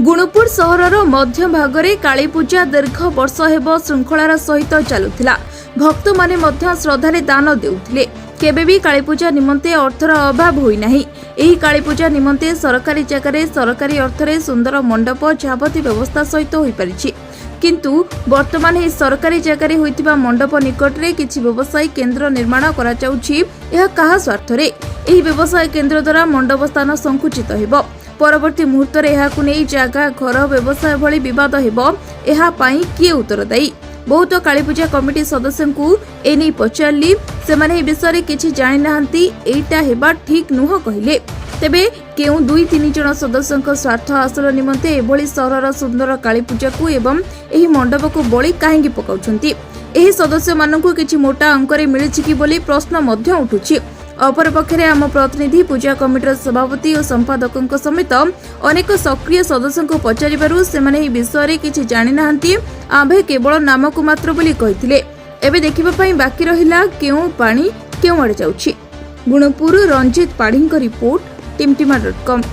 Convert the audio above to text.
ଗୁଣୁପୁର ସହରର ମଧ୍ୟଭାଗରେ କାଳୀପୂଜା ଦୀର୍ଘ ବର୍ଷ ହେବ ଶୃଙ୍ଖଳାର ସହିତ ଚାଲୁଥିଲା। ଭକ୍ତମାନେ ମଧ୍ୟ ଶ୍ରଦ୍ଧାରେ ଦାନ ଦେଉଥିଲେ। କେବେ ବି କାଳୀପୂଜା ନିମନ୍ତେ ଅର୍ଥର ଅଭାବ ହୋଇନାହିଁ। ଏହି କାଳୀପୂଜା ନିମନ୍ତେ ସରକାରୀ ଜାଗାରେ ସରକାରୀ ଅର୍ଥରେ ସୁନ୍ଦର ମଣ୍ଡପ ଯାବତୀୟ ବ୍ୟବସ୍ଥା ସହିତ ହୋଇପାରିଛି। କିନ୍ତୁ ବର୍ତ୍ତମାନ ଏହି ସରକାରୀ ଜାଗାରେ ହୋଇଥିବା ମଣ୍ଡପ ନିକଟରେ କିଛି ବ୍ୟବସାୟୀ କେନ୍ଦ୍ର ନିର୍ମାଣ କରାଯାଉଛି। ଏହା କାହା ସ୍ୱାର୍ଥରେ? ଏହି ବ୍ୟବସାୟ କେନ୍ଦ୍ର ଦ୍ୱାରା ମଣ୍ଡପ ସ୍ଥାନ ସଂକୁଚିତ ହେବ। ପରବର୍ତ୍ତୀ ମୁହୂର୍ତ୍ତରେ ଏହାକୁ ନେଇ ଜାଗା, ଘର, ବ୍ୟବସାୟ ଭଳି ବିବାଦ ହେବ। ଏହା ପାଇଁ କିଏ ଉତ୍ତରଦାୟୀ? ବହୁତ କାଳୀପୂଜା କମିଟି ସଦସ୍ୟଙ୍କୁ ଏନେଇ ପଚାରିଲି। ସେମାନେ ଏ ବିଷୟରେ କିଛି ଜାଣିନାହାନ୍ତି, ଏଇଟା ହେବା ଠିକ୍ ନୁହଁ କହିଲେ। ତେବେ କେଉଁ ଦୁଇ ତିନି ଜଣ ସଦସ୍ୟଙ୍କ ସ୍ୱାର୍ଥ ହାସଲ ନିମନ୍ତେ ଏଭଳି ସହରର ସୁନ୍ଦର କାଳୀପୂଜାକୁ ଏବଂ ଏହି ମଣ୍ଡପକୁ ବଳି କାହିଁକି ପକାଉଛନ୍ତି? ଏହି ସଦସ୍ୟମାନଙ୍କୁ କିଛି ମୋଟା ଅଙ୍କରେ ମିଳିଛି କି ବୋଲି ପ୍ରଶ୍ନ ମଧ୍ୟ ଉଠୁଛି। ଅପରପକ୍ଷରେ ଆମ ପ୍ରତିନିଧି ପୂଜା କମିଟିର ସଭାପତି ଓ ସମ୍ପାଦକଙ୍କ ସମେତ ଅନେକ ସକ୍ରିୟ ସଦସ୍ୟଙ୍କୁ ପଚାରିବାରୁ ସେମାନେ ଏହି ବିଷୟରେ କିଛି ଜାଣିନାହାନ୍ତି, ଆମ୍ଭେ କେବଳ ନାମକୁ ମାତ୍ର ବୋଲି କହିଥିଲେ। ଏବେ ଦେଖିବା ପାଇଁ ବାକି ରହିଲା କେଉଁ ପାଣି କେଉଁଆଡ଼େ ଯାଉଛି। ଗୁଣପୁର ରଞ୍ଜିତ ପାଢ଼ୀଙ୍କ ରିପୋର୍ଟ, ଟିମଟିମା ଡଟ୍ କମ୍।